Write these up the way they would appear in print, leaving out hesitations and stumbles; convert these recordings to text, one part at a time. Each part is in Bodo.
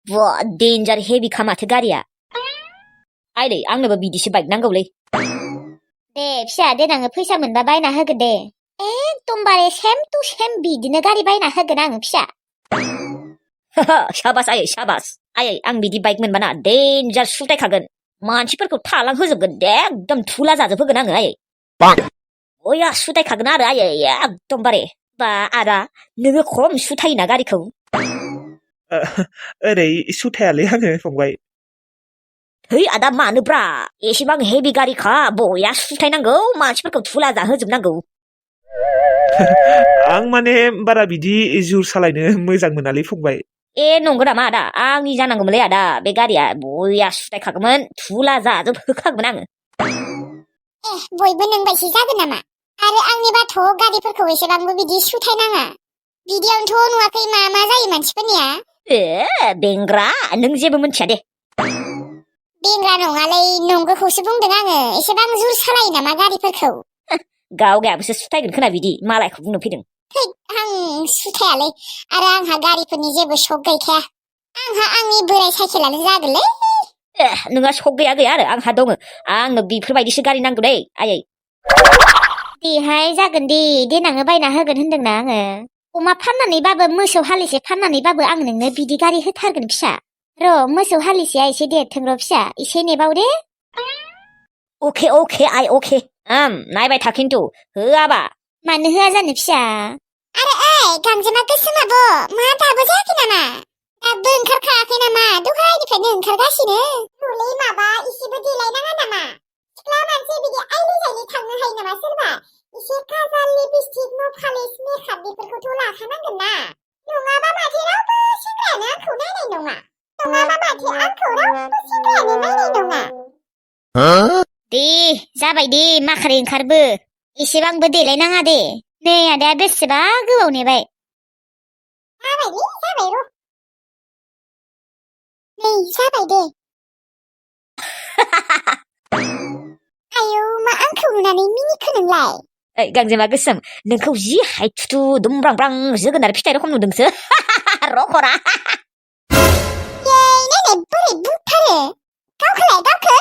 वा डेन्जार हेभिखा माथो गारिया आइदै आंनोबो बिदिसो बाइक नांगौलै दे फिसा देनाङो फैसा मोनबा बायना होगोन दे एकदमबारे सेम टु सेम बिदिनो गारि बायना होगोन आङो फिसा साबास आयै साबास आयै आं बिदि बाइक मोनबाना डेन्जार सुथायखागोन मानसिफोरखौ थालां होजोबगोन एकदम थुला जाजोबहोगोन आङो आयै बया सुथायखागोन आरो आयै एकदमबारे बा आदा नोङो खम सुथायोना गारिखौ ओरै सुथायालै आङो फंबाय है आदा मानोब्रा एसेबां हेभि गारिखा बया सुथायनांगौ मानसिफोरखौ थुला जाहोजोबनांगौ आं माने बारा बिदि जुर सालायनो मोजां मोनालै फंबाय नंगौ नामा आदा आंनि जानांगौमोनलै आदा बे गारिया बया सुथायखागौमोन थुला जाजोबहोखागौमोन आङो बयबो नोंबायसो जागोन नामा आरो आंनिबाथ' गारिफोरखौ एसेबांबो बिदि सुथायनाङा बिदियावनोथ' नुवाखै मा मा जायो मानसिफोरनिया बेंग्रा नों जेबो मिथिया दे बेंग्रा नङालै नंगौखौसो बुंदों आङो एसेबां जुर सालायो नामा गारिफोरखौ गावगायाबोसो सुथायगोन खोना बिदि मालायखौ बुंनो फैदों आं सुथायालै आरो आंहा गारिफोरनि जेबो शक गैखाया आंहा आंनि बोराय साइकेलानो जागोनलै नोंहा शक गैया आरो आंहा दङ आंनो बेफोरबायदिसो गारि नांगौ दै आयै देहाय जागोन दे देनाङो बायना होगोन होनदोंना आङो अमा फाननानैबाबो मोसौ हालिसे फाननानैबाबो आं नोंनो बिदि गारि होथारगोन फिसा र' मोसौ हालिसेया एसे देरथों र' फिसा एसे नेबाव दे अके आइ अके नायबाय था खिन्थु होआबा मानो होआ जानो फिसा आरे गांजेमा गोसोम आब' मा दाबो जायाखै नामा दाबो ओंखारखायाखै नामा दहायनिफ्रायनो ओंखारगासिनो हलै माबा एसेबो देलायनाङा नामा सिख्ला मानसि बिदि आइलि जायलि थांनो हायो नामा सोरबा एसे काजाल लिपस्टिक न'पालिस मेकआप बेफोरखौथ' लाखानांगोन ना नङाबा माथो रावबो सेंग्रायानो आंखौ नायनाय नङा दे जाबाय दे माखारै ओंखारबो एसेबांबो देलायनाङा दे नै आदाया बेसेबा गोबाव नेबाय जाबाय र' नै जाबाय दे आयौ मा आंखौ नुनानै मिनिखो नोंलाय गांजेमा गोसोम नोंखौ जि हायथुथु दुमब्रांब्रां जोगोनार फिथाइ रखम नुदोंसो रखरा नायनाय बोरै बुंथारो गावखो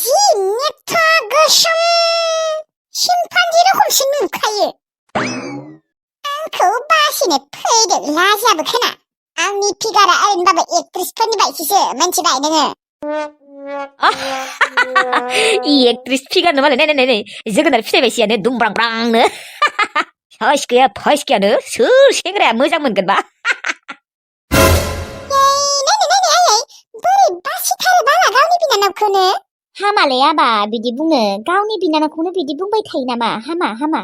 जि नेथा गोसोम सिम्पान्जि रखमसो नुखायो आंखौ बासिनो फैदो लाजियाबो खोना आंनि फिगारा ओरैनोबाबो एक्ट्रिसफोरनि बायदिसो मिन्थिबाय नोङो एक्ट्रिस फिगारनो मालाय नाय जोगोनार फिथाइ बायसियानो दुमब्रांब्रांनो फाइस गैयानो सोर सेंग्राया मोजां मोनगोनबा बोरै बासिथारो बाला गावनि बिनानावखौनो हामालै आबा बिदि बुङो गावनि बिनानावखौनो बिदि बुंबाय थायो नामा हामा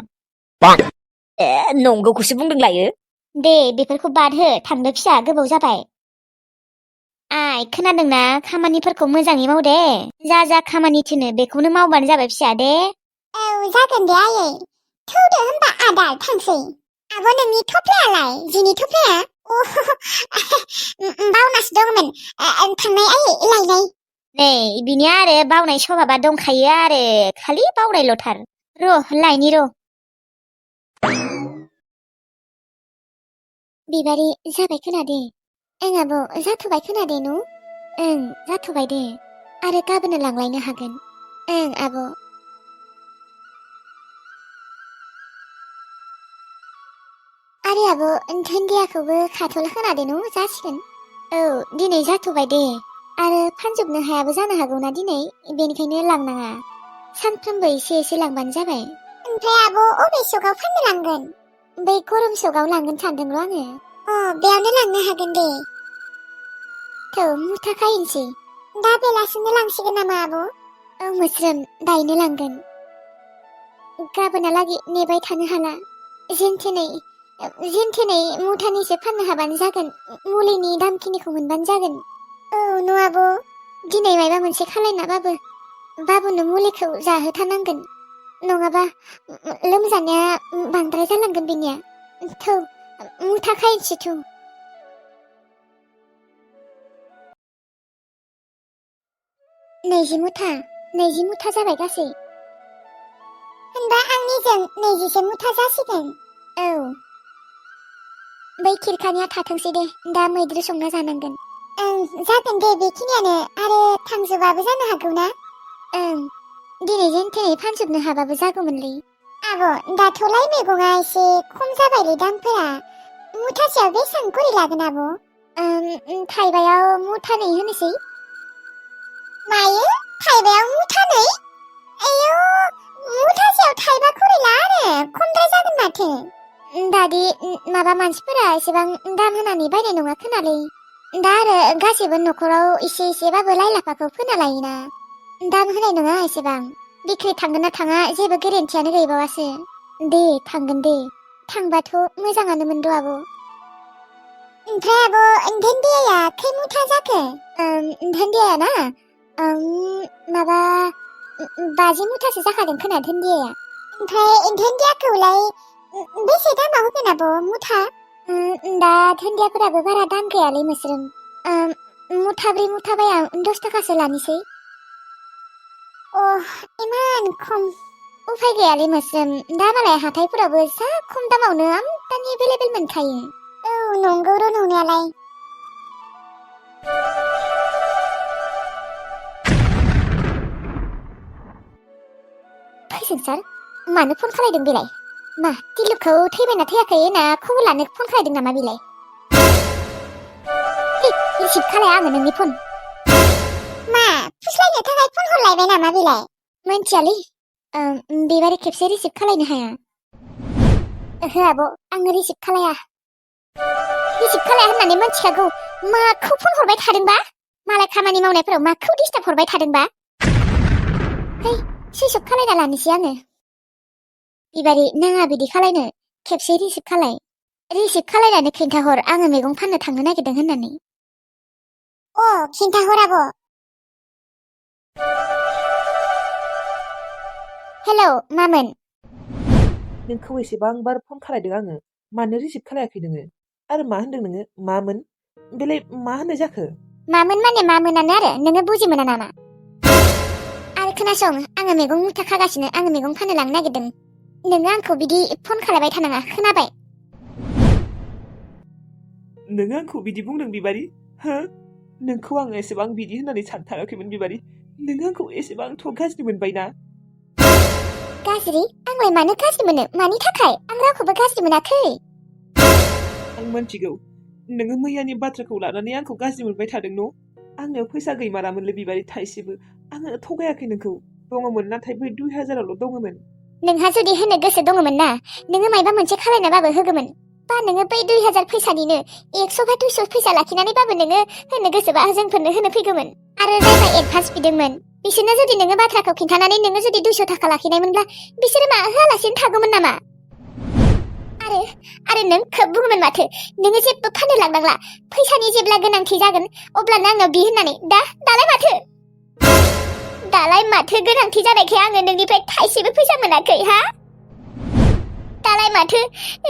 नंगौखौसो बुंदों लायो दे बेफोरखौ बाद हो थांदो फिसा गोबाव जाबाय आइ खोनादोंना खामानिफोरखौ मोजाङै माव दे जा खामानि थिनो बेखौनो मावबानो जाबाय फिसा दे औ जागोन दे आयै थौदो होनबा आदा थांसै आब' नोंनि थफ्लायालाय जिनि थफ्लाया बावनासो दंमोन थांनाय आयै लायनाय नै बिनि आरो बावनाय सभाबा दंखायो आरो खालि बावनायल'थार र' लायनि र' बिबारि जाबाय खोनादे ओं आब' जाथ'बाय खोनादे न' ओं जाथ'बाय दे आरो गाबोननो लांलायनो हागोन ओं आब' आरो आब' धोन्दियाखौबो खाथ'ल खोनादे न' जासिगोन औ दिनै जाथ'बाय दे आरो फानजोबनो हायाबो जानो हागौना दिनै बेनिखायनो लांनाङा सानफ्रोमबो एसे लांबानो जाबाय ओमफ्राय आब' अबे सकाव फाननो लांगोन बै गरम सकाव लांगोन सानदोंल' आङो बेयावनो लांनो हागोन दे थ' मुथा खायनोसै दा बेलासिनो लांसिगोन नामा आब' औ मोस्रोम दायनो लांगोन गाबोनहालागै नेबाय थानो हाला जेनथेनै मुथानैसो फाननो हाबानो जागोन मुलिनि दामखिनिखौ मोनबानो जागोन औ न' आब' दिनै मायबा मोनसे खालायनाबाबो बाबुनो मुलिखौ जाहोथारनांगोन नङाबा लोमजानाया बांद्राय जालांगोन बेनिया थौ मुथा खायनोसै थौ 20 मुथा जाबाय गासै होनबा आंनिजों 20 मुथा जासिगोन औ बै खिरखानिया थाथोंसै दे दा मैद्रु संना जानांगोन जागोन दे बेखिनियानो आरो थांजोबाबो जानो हागौ ना दिनै जेन थेनै फानजोबनो हाबाबो जागौमोनलै आब' दाथ'लाय मैगङा एसे खम जाबायलै दामफोरा मुथासेयाव बेसेबां करि लागोन आब' थाइबायाव मुथानै होनोसै मायो थाइबायाव मुथानै आयौ मुथासेयाव थाइबा करि ला आरो खमद्राय जागोन माथो दादि माबा मानसिफोरा एसेबां दाम होनानै बायनाय नङा खोनालै दा आरो गासैबो न'खराव एसे एसेबाबो लाइ लाफाखौ फोना लायोना दाम होनाय नङा एसेबां बिक्रि थांगोन ना थाङा जेबो गेरेन्टियानो गैबावासो दे थांगोन दे थांबाथ' मोजाङानो मोनद' आब' ओमफ्राय आब' धोनदियाया खै मुथा जाखो धोनदियाया ना माबा 50 मुथासो जाखादों खोना धोनदियाया ओमफ्राय धोनदियाखौलाय बेसे दामाव होगोन आब' मुथा दा धोनदियाफोराबो बारा दाम गैयालै मोस्रोम मुथाब्रै मुथाबाया 10 थाखासो लानोसै इमान खम उफाय गैयालै मोस्रोम दा मालाय हाथायफोरावबो जा खम दामावनो आमदानि एभेलेबेल मोनखायो नंगौ र' नंनायालाय फैसों सार मानो फन खालायदों बेलाय मा तिलुखौ थैबायना थैयाखै ना खबर लानो फन खालायदों नामा बेलाय रिसिभ खालाया आङो नोंनि फन मा फुस्लायनो थाखाय फन हरलायबाय नामा बेलाय मोनथियालै बेबारे खेबसे रिसिभ खालायनो हाया ओहो आब' आङो रिसिभ खालाया होननानै मोनथिखागौ माखौ फन हरबाय थादोंबा मालाय खामानि मावनायफोराव माखौ डिस्टार्ब हरबाय थादोंबा है सुइस अफ खालायना लानोसै आङो बिबारि नाङा बिदि खालायनो खेबसे रिसिभ खालायनानै खिन्थाहर आङो मैगं फाननो थांनो नागिरदों होननानै खिन्थाहर आब' हेलौ मामोन नोंखौ एसेबां बार फन खालायदों आङो मानो रिसिभ खालायाखै नोङो आरो मा होनदों नोङो मामोन बेलाय मा होननाय जाखो मामोन माने मामोनानो आरो नोङो बुजि मोना नामा आरो खोनासं आङो मैगं मुथा खागासिनो आङो मैगं फाननो लांनो नागिरदों नोङो आंखौ बिदि फन खालायबाय थानाङा खोनाबाय नोङो आंखौ बिदि बुंदों बिबारि हो नोंखौ आं एसेबां बिदि होननानै सानथाराखैमोन बिबारि नोङो आंखौ एसेबांथ' गाज्रि मोनबायना गाज्रि आंलाय मानो गाज्रि मोनो मानि थाखाय आं रावखौबो गाज्रि मोनाखै आं मोनथिगौ नोङो मैयानि बाथ्राखौ लानानै आंखौ गाज्रि मोनबाय थादों न' आंनो फैसा गैमारामोनलै बिबारि थाइसेबो आङो थगायाखै नोंखौ दङमोन नाथाय बै 2000 दङमोन नोंहा जुदि होनो गोसो दङमोन ना नोङो मायबा मोनसे खालायनाबाबो होगौमोन बा नोङो बै 2000 फैसानिनो 100 बा 200 फैसा लाखिनानैबाबो नोङो होनो गोसोबा जोंफोरनो होनो फैगौमन आरो जायबा एडभान्स बिदोंमोन बिसोरनो जुदि नोङो बाथ्राखौ खिन्थानानै नोङो जुदि 200 थाखा लाखिनायमोनब्ला बिसोरो मा होआलासिनो थागौमोन नामा आरो नों खोब बुङोमोन माथो नोङो जेबो फाननो लांनांला फैसानि जेब्ला गोनांथि जागोन अब्लानो आंनाव बि होननानै दालाय माथो गोनांथि जानायखाय आङो नोंनिफ्राय थाइसेबो फैसा मोनाखै हा दालाय माथो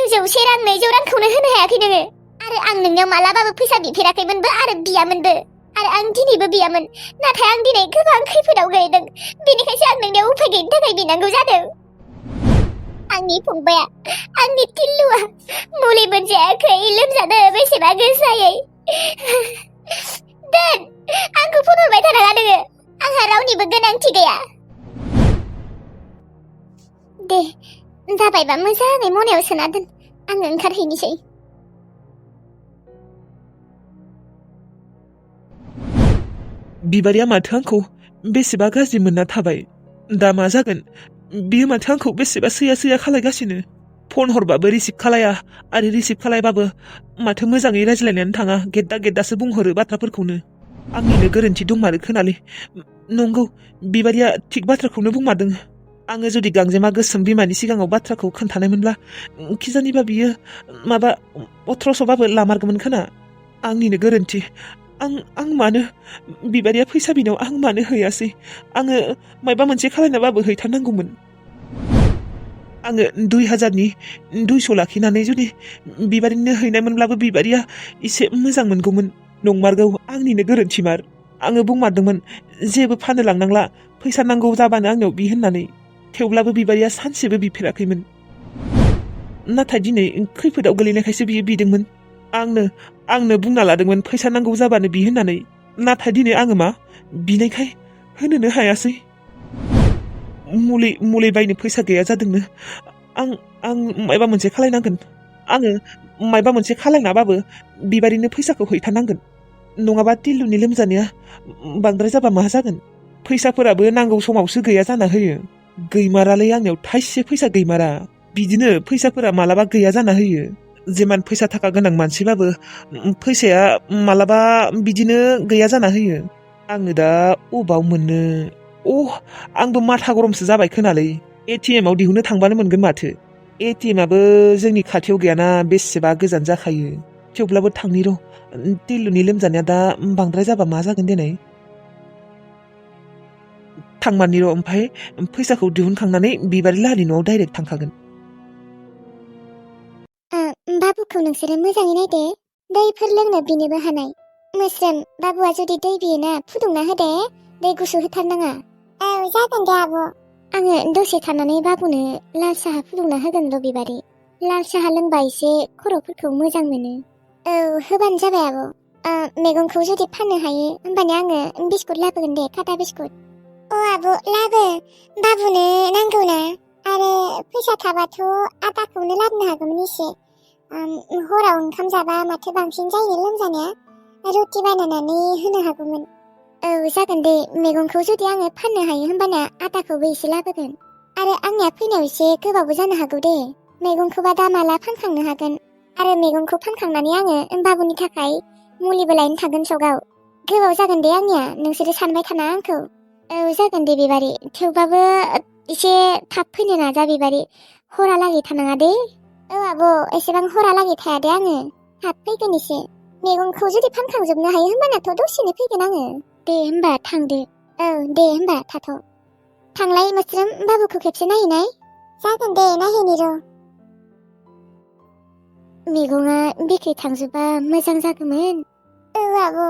100 रां 200 रांखौनो होनो हायाखै नोङो आरो आं नोंनियाव मालाबाबो फैसा बिफेराखैमोनबो आरो बियामोनबो आरो आं दिनैबो बियामोन नाथाय आं दिनै गोबां खैफोदाव गोलैदों बेनिखायसो आं नोंनियाव उफाय गैयिनि थाखाय बिनांगौ जादों आंनि फंबाया आंनि टिल्लुआ मुलि मोनजायाखै लोमजादों बेसेबा गोसायै दोन आंखौ फन हरबाय थानाङा नोङो आंहा रावनिबो गोनांथि गैया दे जाबायबा मोजाङै मनायाव सोना दोन आङो ओंखारहैनोसै बिबारिया माथो आंखौ बेसेबा गाज्रि मोनना थाबाय दा मा जागोन बियो माथो आंखौ बेसेबा सैया खालायगासिनो फन हरबाबो रिसिभ खालाया आरो रिसिभ खालायबाबो माथो मोजाङै रायज्लायनानै थाङा गेद्दासो बुंहरो बाथ्राफोरखौनो आंनिनो गोरोन्थि दंमारो खोनालै नंगौ बिबारिया थिग बाथ्राखौनो बुंमारदों आङो जुदि गांजेमा गोसोम बिमानि सिगाङाव बाथ्राखौ खोन्थानायमोनब्ला खिजानिबा बियो माबा 1800बाबो लामारगौमोन खोना आंनिनो गोरोन्थि आं मानो बिबारिया फैसा बिनायाव आं मानो हैयासै आङो मायबा मोनसे खालायनाबाबो हैथारनांगौमोन आङो 2000नि 200 लाखिनानै जुदि बिबारिनो हैनायमोनब्लाबो बिबारिया एसे मोजां मोनगौमोन नंमारगौ आंनिनो गोरोन्थिमार आङो बुंमारदोंमोन जेबो फाननो लांनांला फैसा नांगौ जाबानो आंनाव बि होननानै थेवब्लाबो बिबारिया सानसेबो बिफेराखैमोन नाथाय दिनै खैफोदाव गोलैनायखायसो बियो बिदोंमोन आंनो बुंना लादोंमोन फैसा नांगौ जाबानो बि होननानै नाथाय दिनै आङो मा बिनायखाय होनोनो हायासै मुलि बायनो फैसा गैया जादोंनो आं मायबा मोनसे खालायनांगोन आङो मायबा मोनसे खालायनाबाबो बिबारिनो फैसाखौ हैथारनांगोन नङाबा टिल्लुनि लोमजानाया बांद्राय जाबा मा जागोन फैसाफोराबो नांगौ समावसो गैया जाना होयो गैमारालै आंनियाव थाइसे फैसा गैमारा बिदिनो फैसाफोरा मालाबा गैया जाना होयो जेमान फैसा थाखा गोनां मानसिबाबो फैसाया मालाबा बिदिनो गैया जाना होयो आङो दा अबाव मोननो आंबो माथा गरमसो जाबाय खोनालै एटिएम आव दिहुननो थांबानो मोनगोन माथो एटिएम आबो जोंनि खाथियाव गैयाना बेसेबा गोजान जाखायो थेवब्लाबो थांनि र' टिल्लुनि लोमजानाया दा बांद्राय जाबा मा जागोन दिनै थांमारनि र' ओमफ्राय फैसाखौ दिहुनखांनानै बिबारि लाहानि न'आव डाइरेक्ट थांखागोन बाबुखौ नोंसोरो मोजाङै नायदो दैफोर लोंनो बिनोबो हानाय मोस्रोम बाबुआ जुदि दै बियोना फुदुंना होदे दै गुसु होथारनाङा जागोन दे आब' आङो दसे थानानै बाबुनो लाल साहा फुदुंना होगोन र' बिबारि लाल साहा लोंबा एसे खर'फोरखौ मोजां मोनो होबानो जाबाय आब' मैगंखौ जुदि फाननो हायो होमबानो आङो बिस्कुट लाबोगोन दे खाथा बिस्कुट आब' लाबो बाबुनो नांगौ ना आरो फैसा थाबाथ' आदाखौनो लाबोनो हागौमोन एसे हराव ओंखाम जाबा माथो बांसिन जायो लोमजानाया रुटि बानायनानै होनो हागौमोन जागोन दे मैगंखौ जुदि आङो फाननो हायो होमबाना आदाखौबो एसे लाबोगोन आरो आंनिया फैनायाव एसे गोबावबो जानो हागौ दे मैगंखौबा दा माला फानखांनो हागोन आरो मैगंखौ फानखांनानै आङो बाबुनि थाखाय मुलिबो लायनो थांगोन सगाव गोबाव जागोन दे आंनिया नोंसोरो सानबाय थाना आंखौ जागोन दे बिबारि थेवबाबो एसे थाब फैनो नाजा बिबारि हरालागै थानाङा दे आब' एसेबां हरालागै थाया दे आङो थाब फैगोन एसे मैगंखौ जुदि फानखांजोबनो हायो होमबानाथ' दसेनो फैगोन आङो दे होमबा थांदो दे होमबा थाथ' थांलाय मोस्रोम बाबुखौ खेबसे नायहैनाय जागोन दे नायहैनि र' मैगङा बिक्रि थांजोबा मोजां जागौमोन आब'